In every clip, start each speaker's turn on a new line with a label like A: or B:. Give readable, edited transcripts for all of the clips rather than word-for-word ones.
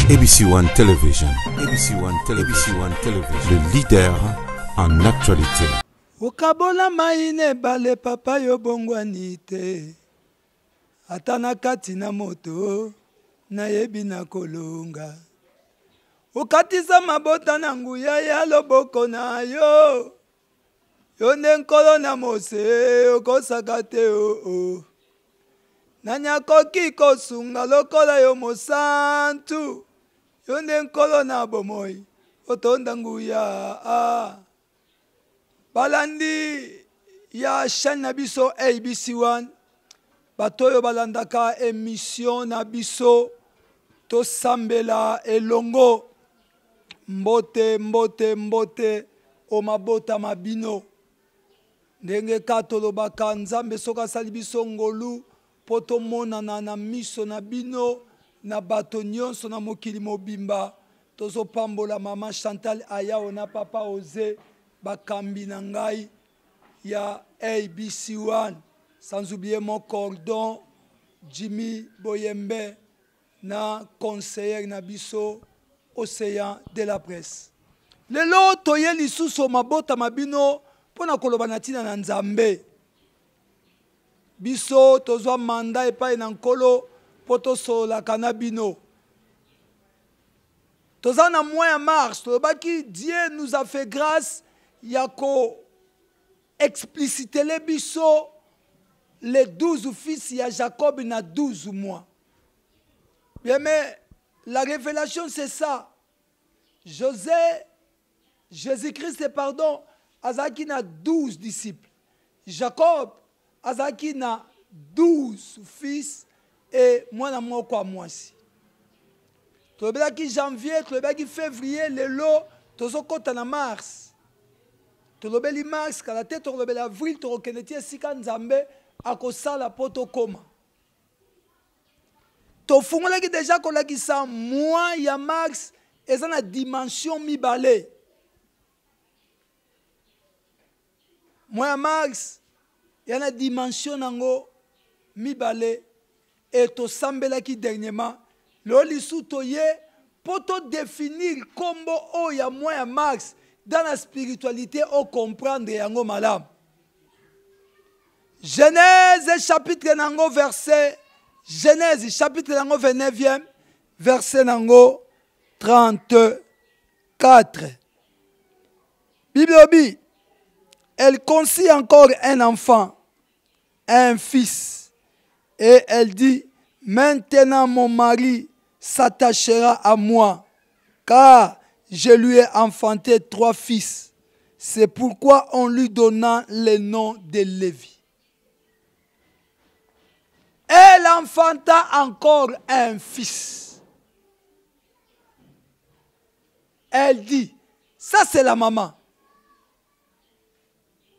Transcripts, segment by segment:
A: ABC One Television, ABC One Television, ABC One Television, le leader en actualité.
B: Okabola mai na ebale papa yo bongwani te ata na kati na moto nayebi na kolonga okatisa mabota na nguya ya loboko na yo yo nde nkolo na mose okosaka te o oh, oh. Nani akoki kosunga lokola yo mosantu? Yo nde Nkolo na bomoi, otonda nguya. Ah. Balandi ya chaîne na biso ABC1, bato oyo balandaka emission na biso, tosambela elongo. Mbote, mbote, mbote o mabota ma bino. Ndenge ka tolobaka, Nzambe soki asali biso ngolu mpo tomonana na miso na bino na bato nyonso na mokili mobimba, tozopambola mama Chantal Ayao na papa Oze, bakambi na ngai ya ABC1, sans oublier mon cordon Jimmy Boyembe na conseillère na biso Ocean de la presse. Lelo toye lisusu mabota ma bino mpo na koloba na ntina na Nzambe. Biso tozwa manda epai na Nkolo mpo tosololaka na bino. Toza na mois ya mars, tolobaki Dieu nous a fait grâce ya ko explicitele biso les 12 fils ya Jacob na 12 mois. Bien mais la révélation c'est ça. José Jésus-Christ pardon azalaki na 12 disciples. Jacob azalaki na 12 fils et mwana moko ya mwasi. Tolobelaki janvier, tolobelaki février, lelo tozokota na mars. Tolobeli mars kala te tokolobela avril, tokokende ti esika Nzambe akosala mpo tokoma. Tofungolaki deja kolakisa mois ya mars eza na dimension mibale. Mois ya mars ya na dimension nango mibale e tosambelaki dernièrement lelo lisu toye mpo todefinir nkombo oyo ya mois ya mars dans la spiritualité ocomprendre yango malamu. Genèse chapitre nango verset Genèse chapitre nango 29e verset nango 34. Bible obi elle conçut encore un enfant, un fils, et elle dit maintenant mon mari s'attachera à moi, car je lui ai enfanté trois fils. C'est pourquoi on lui donna le nom de Lévi. Elle enfanta encore un fils. Elle dit, ça c'est la maman.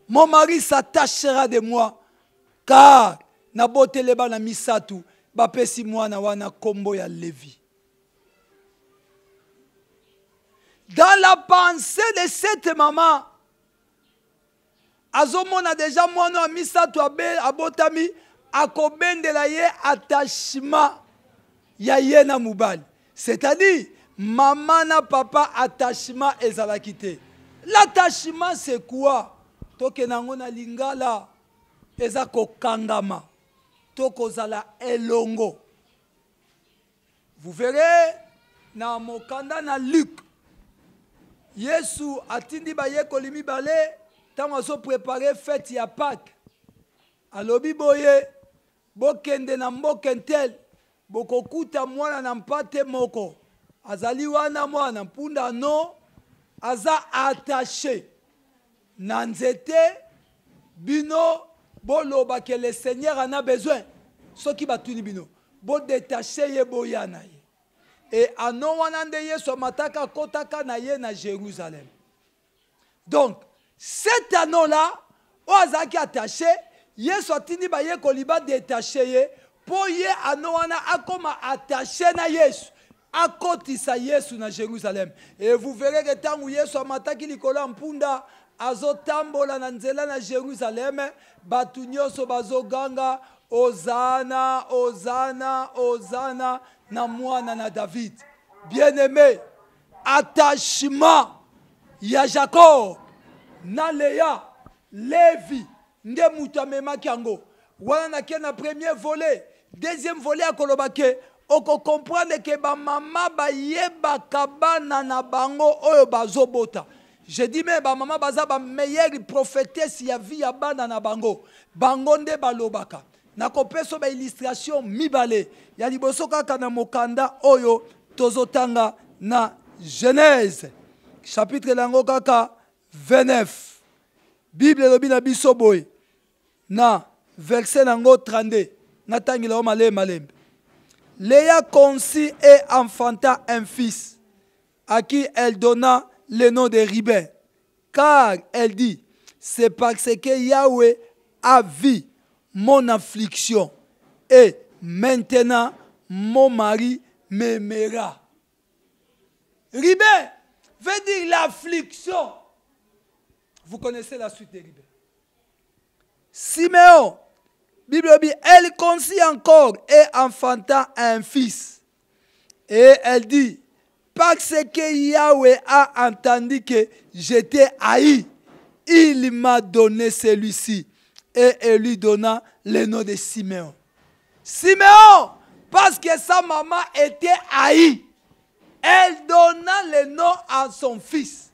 B: Mon mari s'attachera de moi, car nabotele bana misatu, bapesi mwana wana kombo ya Lévi. Dans la pensée de cette maman, azomona deja mwana ya misato abotami akobendela ye attachement ya ye na mobali, c'est-à-dire mama na papa attachement ezalaki te. L'attachement c'est quoi? Tokende yango na lingala, eza kokangama to kozala elongo. Vous verrez na mokanda na Luc, Yesu atindi bayekoli mibale ntango azo préparer fête ya Pâques. Alobi boye, bokende na mboka intel, bokokuta mwana na mpate moko azali wana, mwana mpunda no aza attaché na nzete. Bino boloba que le Seigneur en a besoin. Soki batuni bino, bodetache ye, boya na ye. E ano wana nde Yesu amataka akotaka na ye na Jérusalem. Donc cet anneau-là oyo azalaki attaché, Yesu atindi bayekoli badetache ye mpo ye ano wana akoma attaché na Yesu, akotisa Yesu na Jérusalem. Et vous verrez que ntango Yesu amataki likolo ya mpunda azotambola na nzela na Jérusalem, bato nyonso bazoganga Ozana, Ozana, Ozana na mwana na David. Bien aimé, attachement ya Jacob na Léa, Levi nde moto amemaki yango. Wana nake na premier volet. Deuxième volet akoloba ke okokomprendre ke bamama bayebaka bana na bango oyo bazobota. Je dis mais bamama baza ba meilleure prophétesse ya vie ya bana na bango. Bango nde balobaka. Nakopesa ba illustration mibale. Ya liboso kaka na mokanda oyo tozotanga na Genèse chapitre lango kaka 29. Bible elobi na biso boye na verset nango 32. Natangela yo malembe malembe. Léa conçut et enfanta un fils à qui elle donna le nom de Ruben, car elle dit, c'est parce que Yahweh a vu mon affliction et maintenant mon mari m'aimera. Ruben veut dire l'affliction. Vous connaissez la suite de Ruben. Siméon, Bible dit, elle conçut encore et enfanta un fils. Et elle dit, parce que Yahweh a entendu que j'étais haï, il m'a donné celui-ci. Et elle lui donna le nom de Siméon. Siméon, parce que sa maman était haïe, elle donna le nom à son fils.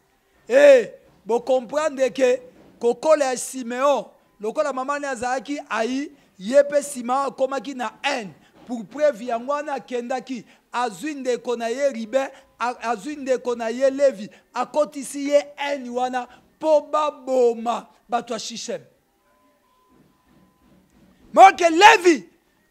B: Et vous comprenez que kokola ya Siméon, lokola maman ne azalaki haï, ye pe Siméon akomaki na haine. Pour preuve yango wana akendaki, azwi ndeko na ye Ruben, azwi ndeko na ye Levi, akotisi ye haine wana po baboma bato ya Sichem. Moke Levi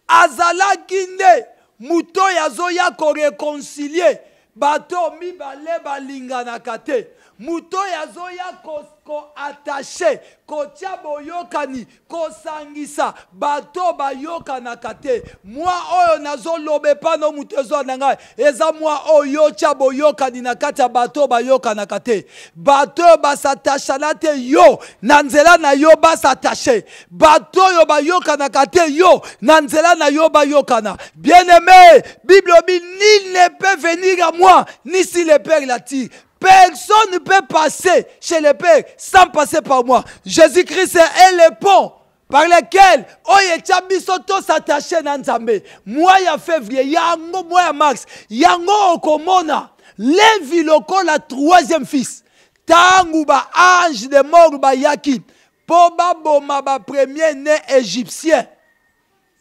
B: azalaki nde moto oyo azoya koreconcilie bato mibale balinganaka te, moto oyo azoya koattache, kotia boyokani, kosangisa bato bayokanaka te. Mwa oyo nazoloba epa no moto ezwa na ngai eza mwa oyo otya boyokani na kati ya bato bayokanaka te, bato oyo basatachana te, yo na nzela na yo basatache, bato oyo bayokanaka te, yo na nzela na yo bayokana. Bien-aimé, Bible dit, nul ne peut venir à moi, ni si le Père l'attire. Personne ne peut passer chez le Père sans passer par moi. Jésus-Christ est le pont par lequel oyo etya biso tosatache na Nzambe. Mwa ya février, yango mwa ya mars, yango okomona Levi lokola troisième fils. Tangu ba ange de mort bayaki po baboma ba premier né égyptien,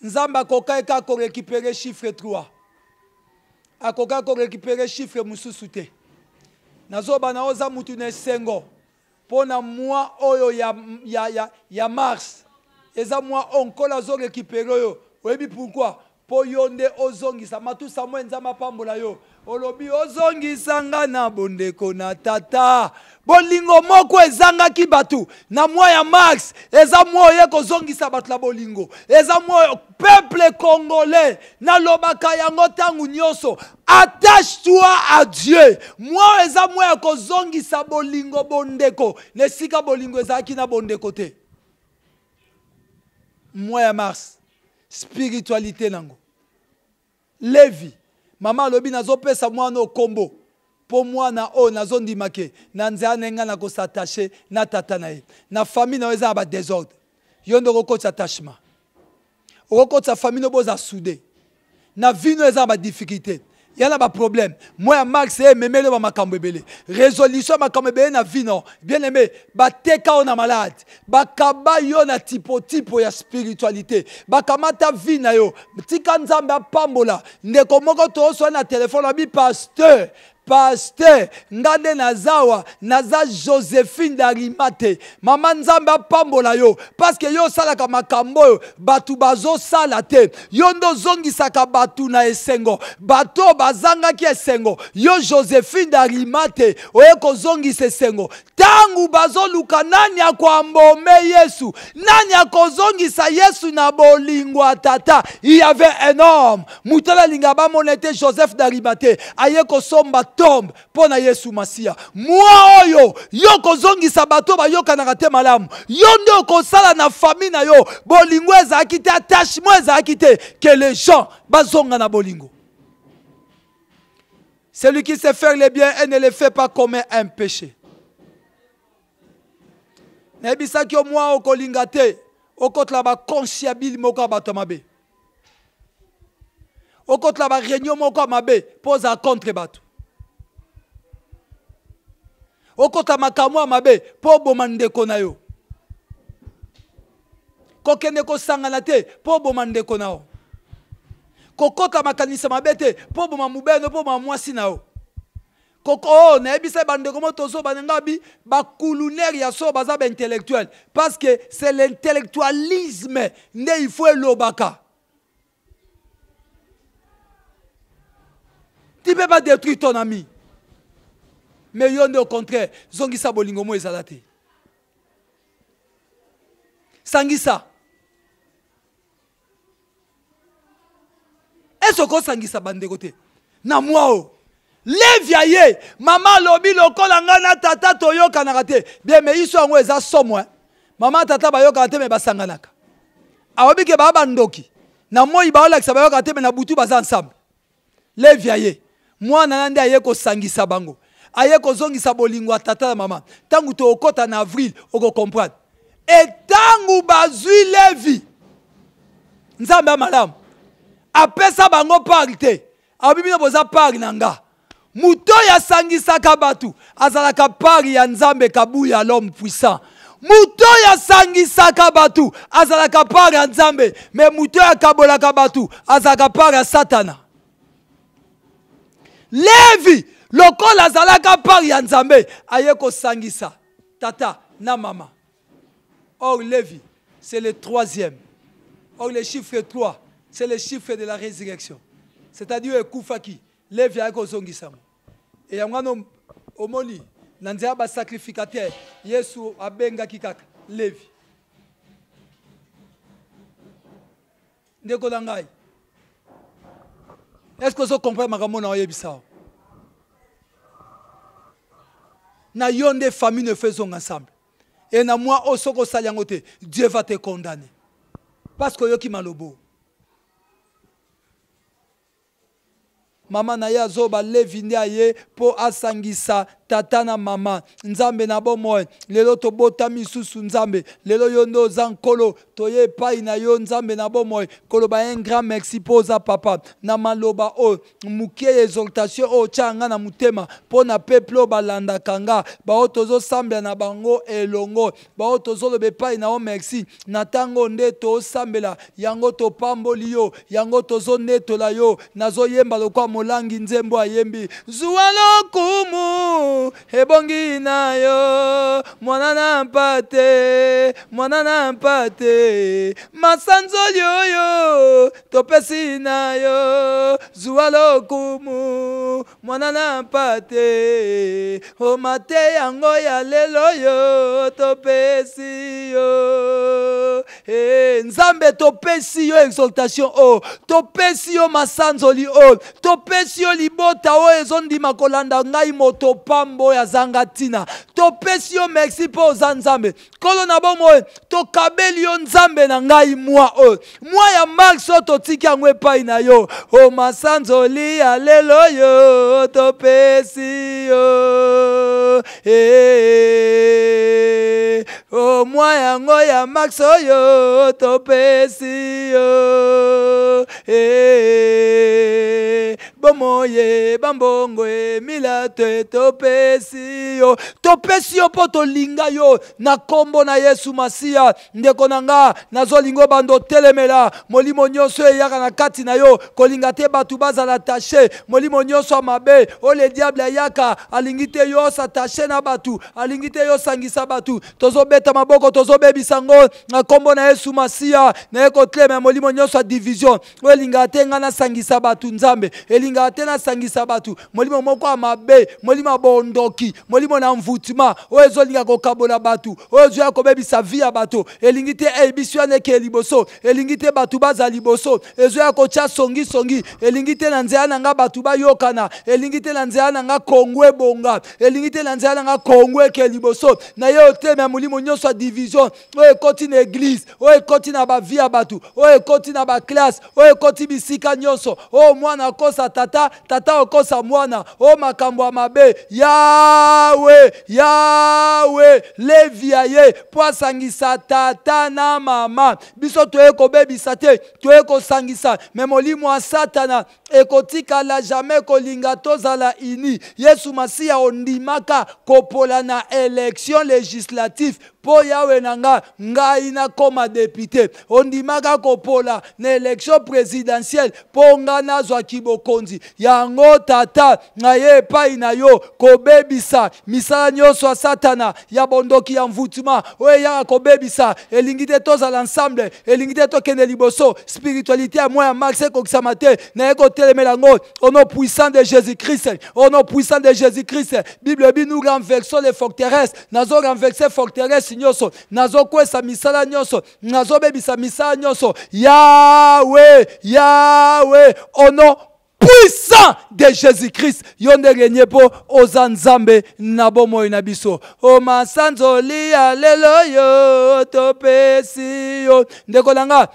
B: Nzambe akokaki kaka korécupérer chiffre 3, akokaki korécupérer chiffre mosusu te. Nazoba na oza mutu na esengo mpo na mwa oyo ya mars, eza mwa oyo Nkolo azorécupérer oyo. Oyebi pourquoi? Mpo yo nde ozongisa matu Samuel, Nzambe apambola yo. Olobi ozongisa nga na bondeko na tata. Bolingo moko ezangaki bato na mwa ya mars, eza mwa oye kozongisa bato na bolingo. Eza mwa oyo peuple congolais nalobaka yango ntango nyonso, attache-toi à Dieu. Mwa oyo eza mwa ya kozongisa bolingo, bondeko na esika bolingo ezalaki na bondeko te. Mwa ya mars, spiritualité nango. Levi, mama alobi nazopesa mwana oyo kombo po mwana oyo nazondima ke na nzela na ye ngai nakosattache na tata na ye. Na famille na yo eza ya ba désordre, yo nde okokotisa attachement, okokotisa famille no boza soudé. Na vie no eza ya ba difficulté, ya na ba problème. Moi ya Max e memeli yo ba makambo ebele, résolution ya makambo ebele na vie no. Bien aimé, bateka yo na malade, bakaba yo na tipo tipo ya spiritualité, bakamata vie na yo. Tika Nzambe apambola ndeko moko tooswa na telefone abi pasteur, pasteur nga nde nazawa, naza Josephine d'Arimate. Mama Nzambe apambola yo parce que yo osalaka makambo oyo bato bazosala te. Yo nde ozongisaka bato na esengo, bato oyo bazangaki esengo. Yo Josephine d'Arimate oye kozongisa esengo. Tangu bazoluka nani akoambome Yesu, nani akozongisa Yesu na bolingo ya tata, il y avait un homme, moto alinga bamona ete Joseph d'Arimathée aye kosomba tombe mpo na Yesu Masiya. Mwa oyo yo kozongisa bato bayokanaka te malamu, yo nde okosala na famille na yo bolingo ezalaki te, attachement ezalaki te, que les gens bazonga na bolingo. Celui qui sait faire le bien et ne le fait pas commet un péché. Nayebisaki yo mwa okolinga te okotela baconciabile moko ya bato ya mabe, okotela bareunion moko ya mabe mpo ozala contre bato, okota makambo ya mabe mpo oboma ndeko na yo, kokende kosangana te mpo oboma ndeko na yo, kokota makanisa mabe te mpo oboma mobali mpo oboma mwasi na yo. Koko, oh, nayebisa bandeko mo tozoba na nga bi bakulunere ya solo baza baintellectuel, parce que c'est l'intellectualisme nde il faut elobaka. Tu peux pas détruire ton ami, mais yo nde au contraire zongisa bolingo mo ezala te, sangisa. Ese okosangisa bandeko te na mwa oyo Levi aye, mama alobi lokola ngai na tata toyokanaka te. Bien, mais iso yango eza somo, hein? Mama tata bayokaka te, me basanganaka. Aobi ke baa bandoki na moi baolakisa bayokaka te, me na butu baza ensemble. Levi aye, mwana na nde aye kosangisa bango, aye kozongisa bolingo ya tata na mama. Ntango tokokɔta na avril okocomprendre. E ntango bazwi Levi, Nzambe ya malamu apesa bango part te, alobi bino boza part na nga. Moto oyo asangisaka bato azalaka part ya Nzambe, Kabuya l'homme puissant. Moto oyo asangisaka bato azalaka part ya Nzambe, me moto oyo akabolaka bato azalaka part ya Satana. Levi lokola azalaka part ya Nzambe, aye kosangisa tata na mama. Or Levi, c'est le troisième. Or le chiffre 3, c'est le chiffre de la résurrection. C'est-à-dire ekufaki, Levi ayaki kozongisa yango. E yango wana omoni na nzela ya basacrificateur, Yesu abengaki kaka Levi. Ndeko na ngai, est-ce que ozo comprendre makambo na oyebisa yo? Na yo nde famille ne faisons ensemble. Et na moi oyo soki osali yango te, Dieu va te condamner. Parce que oyoki malobo. Mama na ye azoba, Levi nde aye mpo asangisa tata na mama. Nzambe na bomoi, lelo tobotami lisusu. Nzambe, lelo yo nde oza Nkolo, toye epai na yo Nzambe na bomoi koloba un grand merci mpo oza papa. Na maloba oyo moke ya exhortation oyo otya nga na motema mpo na peuple oyo balandaka nga, baoyo tozosambela na bango elongo, baoyo tozoloba epai na yo merci na ntango nde tosambela yango, topamboli yo yango, tozonetola yo. Nazoyemba lokola molangi nzembo ayembi: zuwa lokumu ebongi na yo, mwana na mpate, mwana na mpate, masanzoli oyo topesi na yo, zuwa lokumu mwana na mpate, omate yango ya lelo yo topesi yo. Hey, Nzambe, topesi yo exaltation oyo, topesi yo masanzoli oyo, topesi yo libota oyo ezondima kolanda ngai moto pambo oyo azanga ntina. Topesi yo merci mpo oza Nzambe Nkolo na bomoi. Tokabeli yo Nzambe na ngai mwa oyo, mwa ya mars oyo, totiki yango epai na yo. O masanzoli ya lelo yo topesi yo. Hey, o mwa yango ya mars oyo topesi yo. Hey, bomoye bambongo emilato topesi yo, topesi yo mpo tolinga yo na nkombo na Yesu Masiya. Ndeko na nga, nazolinga obanda otelemela molimo nyonso eyaka na kati na yo kolinga te bato bazala attaché, molimo nyonso ya mabe oyo le diable ayaka, alingi te yo osattache na bato, alingi te yo osangisa bato. Tozobeta maboko, tozobebisa ngo na nkombo na Yesu Masiya. Naye kotelema molimo nyonso ya division oyo elingaka te ngai nasangisa bato. Nzambe elingaka te nasangisa bato. Molimo moko ya mabe, molimo ya bondoki, molimo na mvutima oyo ezolinga kokabola bato, oyo ezoya kobebisa vie ya bato, elingi te eyebisi wana ekeye liboso, elingi te bato baza liboso, ezoya kotya songisongi, elingi te na nzela na nga bato bayokana, elingi te na nzela na nga Kongo ebonga, elingi te na nzela na nga Kongo ekeye liboso. Na ye otema molimo nyonso ya division oyo ekoti na eglize, oyo ekoti na bavie ya bato, oyo ekoti na baklasse, oyo ekoti bisika nyonso oyo mwana akosata. tata, tata okosa mwana, o makambo ya mabe. Yawe, Yawe, Levi aye mpo asangisa tata na mama. Biso toye kobebisa te, toye kosangisa. Me molimo ya Satana ekotikala jamais kolinga tozala uni. Yesu Masiya ondimaka kopola na election législative mpo Yawe na nga ngai nakoma depute. Ondimaka kopola na election présidentielle mpo nga nazwa kibokonzi. Yango tata naye epai na yo kobebisa misala nyonso ya Satana ya bondoki ya mvutuma oyo eyaka kobebisa. Elingi te tozala ensemble, elingi te tokende liboso. Spiritualité ya mois ya mars ekokisama te. Naye kotelemela yango au nom puissant de Jésus-Christ, au nom puissant de Jésus-Christ. Bible ebi nous renversons les forteresses. Nazo renverser forteresse nyonso, nazokwesa misala nyonso, nazobebisa misala nyonso. Yahweh, Yahweh, au nom puissant de Jésus-Christ, yo nde renye mpo oza Nzambe na bomoi na biso. O masanzoli ya lelo yo topesi yo. Ndeko na nga,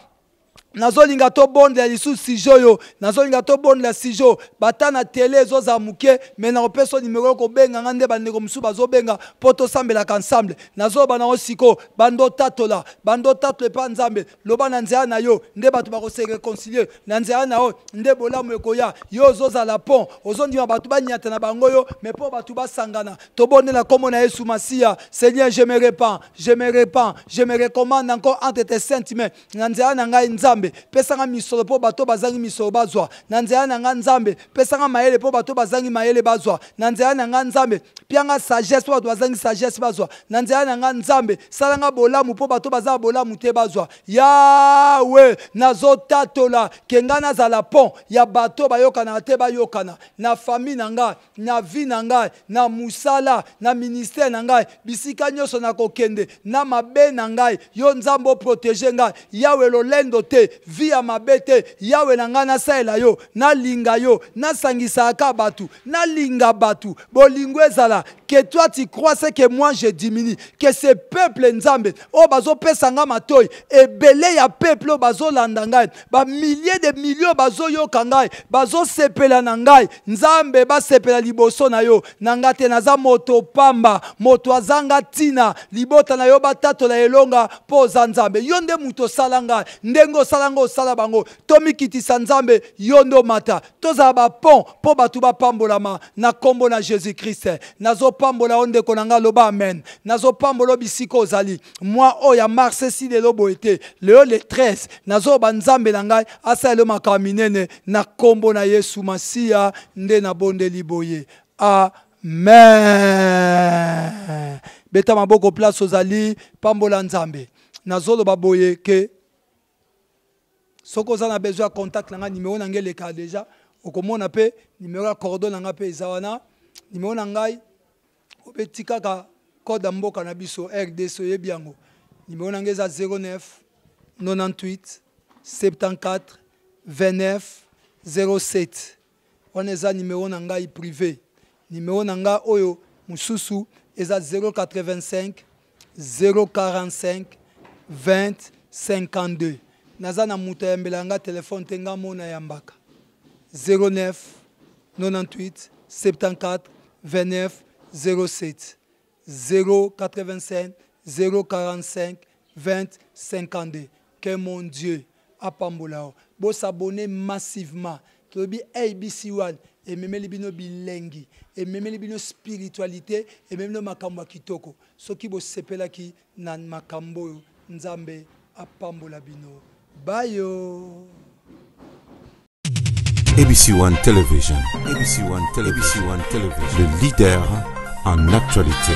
B: nazolinga tobondela lisusu sujet oyo, nazolinga tobondela sujet oyo. Bata na tele ezozala moke, me nakopesa nimero oyo kobenga nga nde bandeko mosusu bazobenga mpo tosambelaka ensemble. Nazoloba nango sikoyo, bando tatola, bando tatola epa Nzambe. Loba na nzela na yo nde bato bakose réconcilier, na nzela na yo nde bolamu ekoya. Yo ozozala pont, ozondima bato banyata na bango yo, me mpo bato basangana. Tobondela nkombo na Yesu Masiya. Seigneur, je me repens, je me repens, je me recommande encore entre tes saintes mains. Na nzela na ngai Nzambe, pesanga misolo mpo bato bazangi misolo bazwa. Na nzela na ngai Nzambe, pesanga mayele mpo bato bazangi mayele bazwa. Na nzela na ngai Nzambe, pianga sagesse mpo bato bazangi sagesse bazwa. Na nzela na ngai Nzambe, salanga bolamu mpo bato baza bolamu te bazwa. Yawe, nazotatola ke ngai nazala pont ya bato bayokanaka te bayokana. Na famille na ngai, na vie na ngai, na mosala, na ministère na ngai, bisika nyonso nakokende, na mabe na ngai, yo Nzambe oprotege ngai. Yawe, lolendo te, vie ya mabe te. Yawe na ngai, nasalela yo, nalinga yo, nasangisaka bato, nalinga bato, bolingo ezala. Que toi tu crois ce que moi je diminue, que ce peuple Nzambe oyo bazopesa nga matoi, ebele ya peuple oyo bazolanda ngai, ba milliers de millions bazoyoka ngai, bazosepela na ngai. Nzambe, basepela liboso na yo. Na nga te, naza moto pamba, moto azanga ntina. Libota na yo batatola elonga mpo oza Nzambe. Yo nde moto osala ngai, ndenge osala ngai osala bango. Tomikitisa Nzambe, yo nde omata. Tozala ba pont mpo bato bapambolama na nkombo na Jésus-Christ. Nazopambola yo ndeko na ngai, loba amen. Nazopambola yo bisika ozali. Mwa oyo ya mars esi lelo boye te, lelo le 13, nazoloba Nzambe na ngai asalela yo makambo minene na nkombo na Yesu Masiya nde nabondeli boye, amen. Beta maboko place ozali, pambola Nzambe. Nazoloba boye ke soki oza na besoin ya contact na ngai, numero na ngai elekaka deja, okomona mpe numero ya cordon na ngai mpe eza wana. Numero na ngai obeti kaka code ya mboka na biso RDC, oyebi yango. Numero na ngai eza 09 98 74 29 07. Wana eza numero na ngai privé. Numero na ngai oyo mosusu eza 085 045 20 52. Naza na moto ayambela nga telefone te, nga mona yambaka. 09 98 74 29 07, 085 045 20 52. Que mon Dieu apambola yo. Bosabonne massivement. Tolobi ABC1 ememeli bino bilengi, ememeli bino spiritualité, ememeli bino makambo ya kitoko. Soki bosepelaki na makambo oyo, Nzambe apambola bino. Bayo.
A: ABC One Television, ABC One Television, ABC One Television, le leader en actualité.